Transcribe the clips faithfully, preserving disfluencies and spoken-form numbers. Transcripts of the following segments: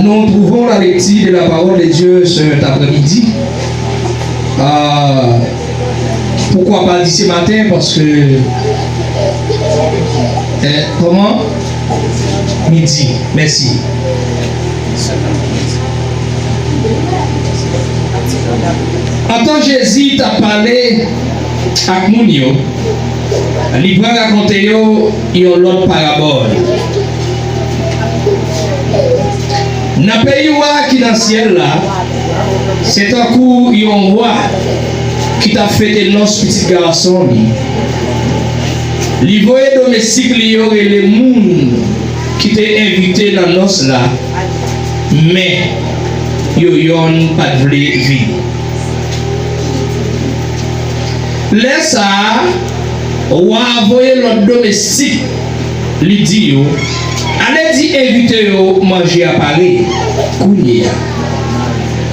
Nous trouvons la lecture de la parole de Dieu cet après-midi. Euh, pourquoi pas dire ce matin? Parce que, euh, comment? Midi. Merci. Antan Jezi t ap pale ak moun yo, li pran rakonte yo yon lòt parabòl. Nan peyi wa ki nan syèl la, se tankou yon wa ki t ap fete nòs pitit gason li. Li voye domestik li yo rele moun ki te envite nan nòs la, men yo yonn pa t vle vini. Lè sa a, wa a voye lòt domestik, li di yo, "Ale di envite yo manje a pare kounye a.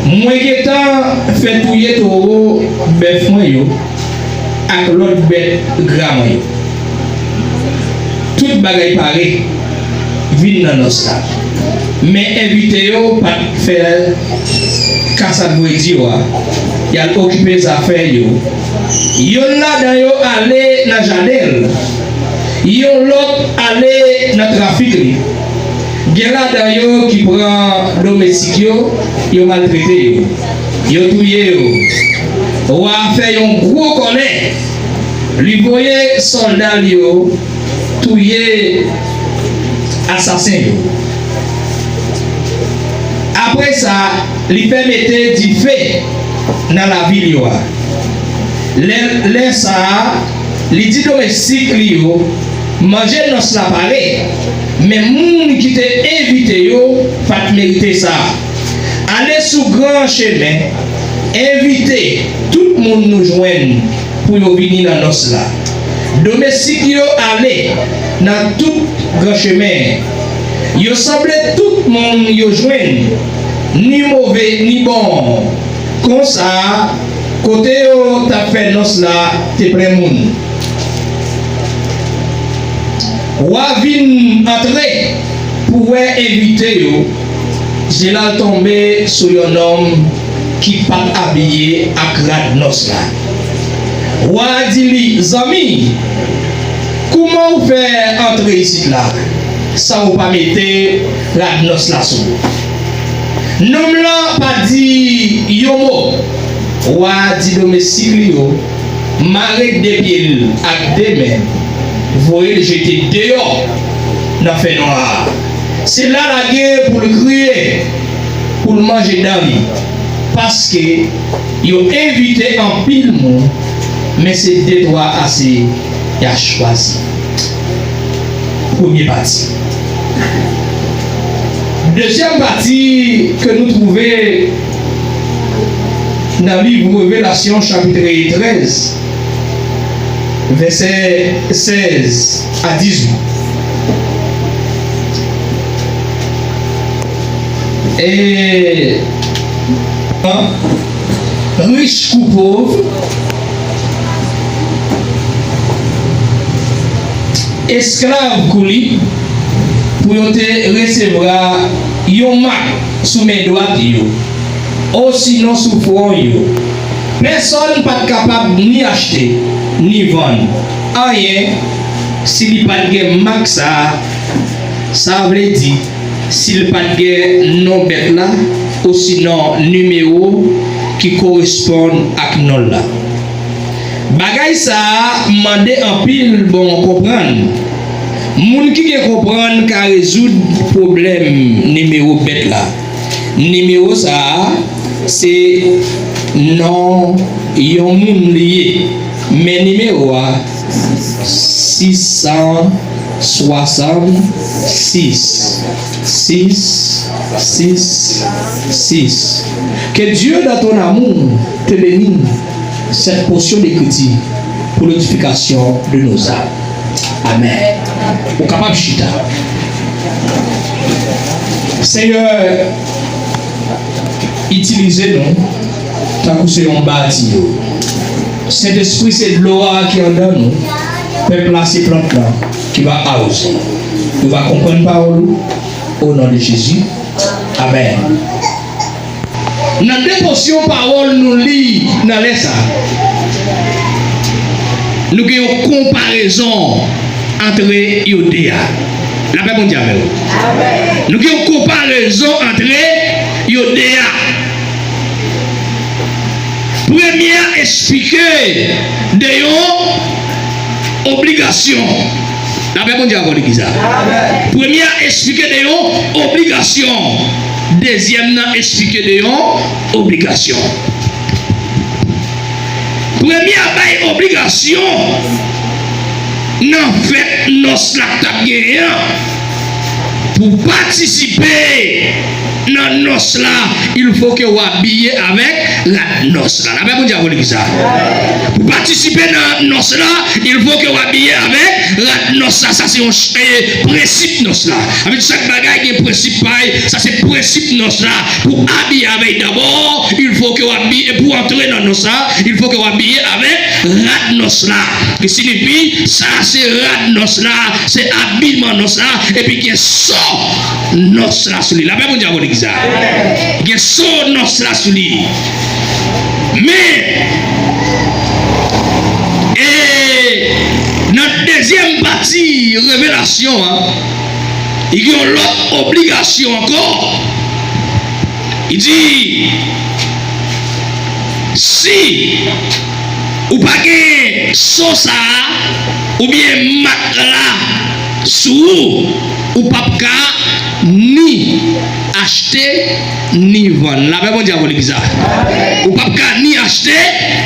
Mwen gentan fè touye towo bèf mwen yo ak lòt bèt gra mwen yo. Tout bagay pare, vin nan nòs la." Men envite yo pa t fè ka sa t voye di yo a. Y al okipe zafè yo. Yonn ladan yo ale nan jaden l, yon lòt ale nan trafik li. Gen ladan yo ki pran domestik yo, yo maltrete yo, yo touye yo. Wa a fè yon gwo kòlè, li voye sòlda l yo touye asasen yo. Apre sa, li fè mete dife nan lavil yo a. Lè, lè sa a, li di domestik li yo, "Manje nòs la pare, men moun ki te envite yo pa t merite sa. Ale sou gran chemen, envite tout moun nou jwenn pou yo vini nan nòs la." Domestik yo ale nan tout gran chemen. Yo sanble tout moun yo jwenn, ni move ni bon. Konsa, kote yo t ap fè nòs la te plen moun. Wa vin antre pou wè envite yo, je l al tonbe sou yon nonm ki pa t abiye ak rad nòs la. Wa a di li, "Zanmi, kouman w fè antre isit la san w pa mete rad nòs la sou ou?" Nonm lan pa di yon mo. Wa a di domestik li yo, "Mare de pye l ak de men, voye l jete deyò nan fènwa a. Se la l a gen pou l kriye, pou l manje dan li, paske yo envite anpil moun, men se de twa ase y a chwazi." Premye pati. Dezyèm pati ke nou twouve nan liv Revelasyon, chapit trèz, vèsè sèz a dizuit. E, an, rich kou pòv, esklav kou lib, pou yo te resevwa yon mak sou men dwat yo, osinon sou fwon yo. Pèsonn pa t kapab ni achte, ni vann anyen si li pa t gen mak sa a, sa vle di, si l pa t gen non bèt la, osinon nimewo ki koresponn ak non l la. Bagay sa a mande anpil bon konprann. Moun ki gen konprann ka rezoud pwoblèm nimewo bèt la. Nimewo sa a, se non yon moun li ye. Men nimewo a, sis san swasann sis, sis, sis, sis. Que Dieu, dans ton amour, te bénisse cette portion d'écriture pour l'édification de nos âmes. Amèn. Ou kapab chita. Senyè, itilize nou tankou se yon bati yo. Sentespri, se dlo a ki anndan nou. Pèp la, se plant lan ki va awoze. Yo va konprann pawòl ou. O non de Jezi. Amèn. Nan de pòsyon pawòl nou li nan lè sa a, nou gen yon konparezon antre yo de a. Lapè Bondye avè w. Nou gen yon konparezon antre yo de a. Premye a esplike de yon obligasyon. Lapè Bondye avè w, legliz la. Premye a esplike de yon obligasyon. Dezyèm nan esplike de yon obligasyon. Premye a bay obligasyon nan fèt nòs la k t ap genyen an. Pou patisipe nan nòs la, il faut que w abiye avèk rad nòs la. Lapè Bondye avè w, legliz la. Pou patisipe nan nòs la, il faut que w abiye avèk rad nòs la. Sa se yon ch-, eh, prensip nòs la. Sa vle di chak bagay gen prensip pa l. Sa se prensip nòs la. Pou abiye avèk dabò, il faut que w abiye, pou antre nan nòs la, il faut que w abiye avèk rad nòs la. Ki siyifi, sa se rad nòs la, se abiman nòs la, epi gen so nòs la sou li. Lapè Bondye avè w, legliz la. Gen so nòs la sou li. Men, e nan dezyèm pati revelasyon an, li gen yon lòt obligasyon ankò. Li di, si ou pa gen so sa a, oubyen mak la sou ou, ou p ap ka ni achte ni vann. Lapè Bondye avè w, legliz la. Ou p ap ka ni achte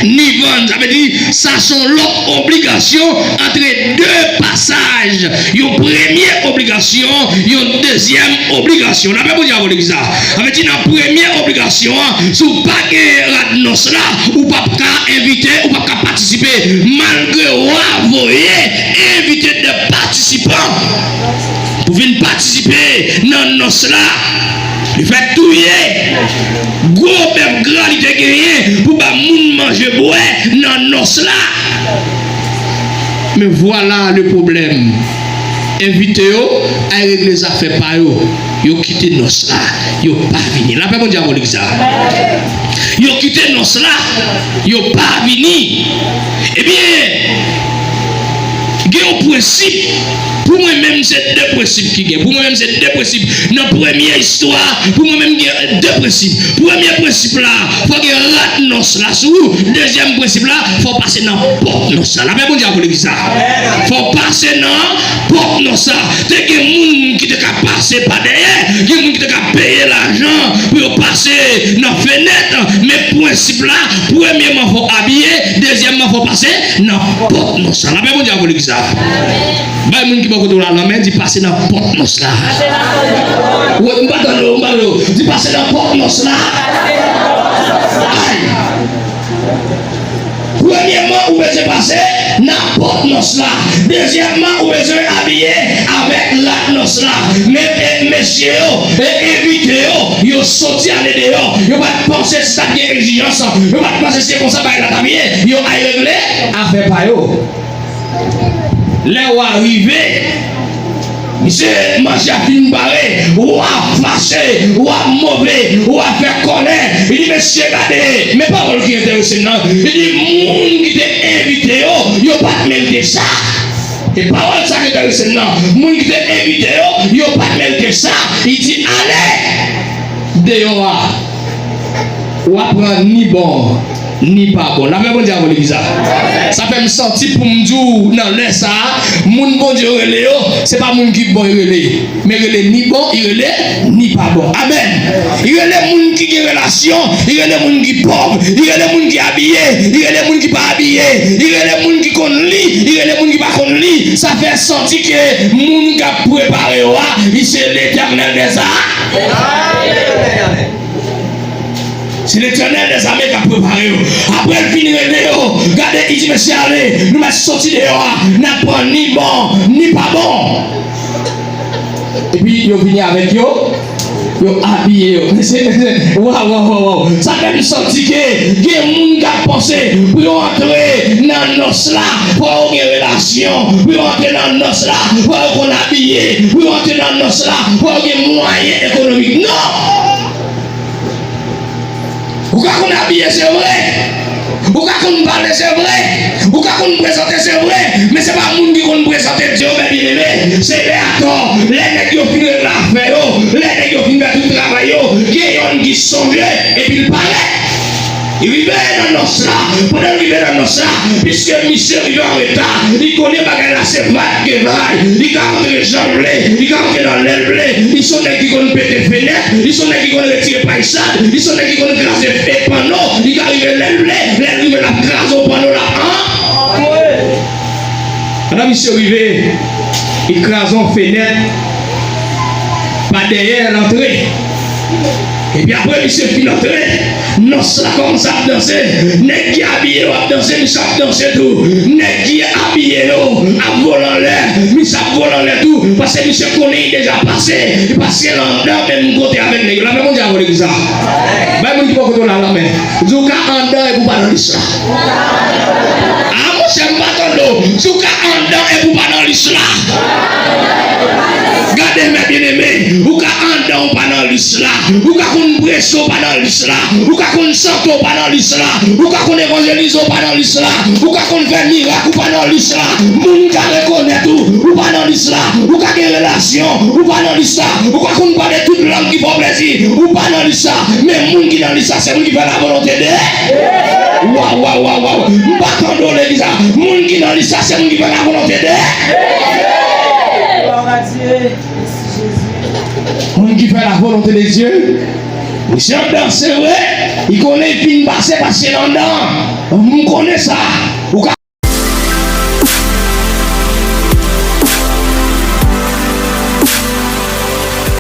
ni vann. Sa vle di, sa se yon lòt obligasyon antre de pasaj. Yon premye obligasyon, yon dezyèm obligasyon. Lapè Bondye avè w, legliz la. Sa vle di, nan premye obligasyon an, si w pa gen rad nòs la, ou p ap ka envite, ou p ap ka patisipe. Malgre w a voye envite de patisipan pou vin patisipe nan nòs la. Li fè touye gwo bèf gra li te genyen pou ba moun manje bwè nan nòs la. Men vwala le pwoblèm. Envite yo al regle zafè pa yo. Yo kite nòs la, yo pa vini. Lapè Bondye avè w, legliz la. Yo kite nòs la, yo pa vini. Ebyen, gen yon prensip. Pou mwen menm, se de prensip ki gen. Pou mwen menm, se de prensip. Nan premye istwa, pou mwen menm, gen de prensip. Premye prensip la, fò gen rad nòs la sou ou. Dezyèm prensip la, fò pase nan pòt nòs la. Lapè Bondye avè w, legliz la. Fò pase nan pòt nòs la. Te gen moun ki te ka pase pa dèyè, gen moun ki te ka peye lajan pou yo pase nan fenèt, men prensip la, premyèman fò abiye, dezyèmman fò pase nan pòt nòs la. Lapè Bondye avè w, legliz la. Bay moun ki bò kote w la lanmen, di pase nan pòt nòs la. Wi, m pa tande w, m pa tande w. Di pase nan pòt nòs la. Ay! Premyèman, ou bezwen pase nan pòt nòs la. Dezyèmman, ou bezwen abiye avèk rad nòs la. Men, e, mesye yo, e, envite yo, yo soti ale deyò. Yo pa t panse si t ap gen egzijans. Yo pa t panse se konsa bagay la t ap ye. Yo al regle afè pa yo. Lè w a rive, misye manje a fin pare, w a fache, w a move, w a fè kòlè. Li di, mesye, gade, men pawòl ki enterese m nan. Li di, moun ki te envite yo, yo pa t merite sa. E pawòl sa ki enterese m nan. Moun ki te envite yo, yo pa t merite sa. Li di, ale, deyò a. W a pran ni bon, ni pa bon. Lapè Bondye avè w, legliz la. Sa fè m santi pou m di w nan lè sa a, moun Bondye rele yo, se pa moun ki bon y rele, men rele ni bon, y rele ni pa bon. Amèn. Y rele moun ki gen relasyon, y rele moun ki pòv, y rele moun ki abiye, y rele moun ki pa abiye, y rele moun ki konn li, y rele moun ki pa konn li. Sa fè santi ke moun k ap prepare yo a, li se Letènèl dèzame. Se Letènèl dèzame k ap prepare yo. Apre l fin rele yo, gade, li di, mesye, ale, nou mèt soti deyò a, n ap pran ni bon, ni pa bon. Epi yo vini avèk yo. Yo abiye yo. Waw, waw, waw, waw. Sa fè m santi ke gen moun k ap panse pou yo antre nan nòs la, fò yo gen relasyon. Pou yo antre nan nòs la, fò yo konn abiye. Pou yo antre nan nòs la, fò yo gen mwayen ekonomik. Non! Ou ka konn abiye, se vre. Ou ka konn pale, se vre. Ou ka konn prezante, se vre. Men se pa moun ki konn prezante Dye yo, men byeneme. Se lè atò, lè nèg yo fin regle afè yo, lè nèg yo fin fè tout travay yo, gen yonn ki sonje, epi l parèt. Li rive nan nòs la. Pandan l rive nan nòs la, piske misye rive an reta, li konnen bagay la se vag ke vag. Li ka antre jan l vle, li ka antre nan lè l vle. Li se yon nèg ki konn pete fenèt, li se yon nèg ki konn retire palisad, li se yon nèg ki konn kraze panno. Li ka rive lè l vle, lè l rive l ap kraze yon panno, l ap antre. Pandan misye rive, li kraze yon fenèt pa dèyè l antre. Epi apre misye fin antre, nòs la kòmanse ap danse. Nèg ki abiye yo ap danse, misye ap danse tou. Nèg ki abiye yo ap vole anlè, misye ap vole anlè tou. Paske misye konnen li deja pase. Li pase anndan menm kote avèk nèg yo. Lanmen Bondye avè w legliz la. Bay moun ki bò kote w la lanmen. Di w ka anndan epi w pa nan lis la. A monchè, m pa tande w. Di w ka anndan epi w pa nan lis la. Gade, men byeneme, ou ka anndan, ou pa nan lis la. Ou ka konn preche, ou pa nan lis la. Ou ka konn chante, ou pa nan lis la. Ou ka konn evanjelize, ou pa nan lis la. Ou ka konn fè mirak, ou pa nan lis la. Moun ka rekonèt ou, ou pa nan lis la. Ou ka gen relasyon, ou pa nan lis la. Ou ka konn pale tout lang ki fè w plezi, ou pa nan lis la. Men moun ki nan lis la, se moun ki fè lavolonte de. Waw, waw, waw, waw. M pa tande w legliz la. Moun ki nan lis la, se moun ki fè lavolonte de. Glwa a Dye. Mèsi, Jezi. Moun ki fè lavolonte de Dye. Misye ap danse vre. Li konnen li fin pase paske l anndan. M konnen sa.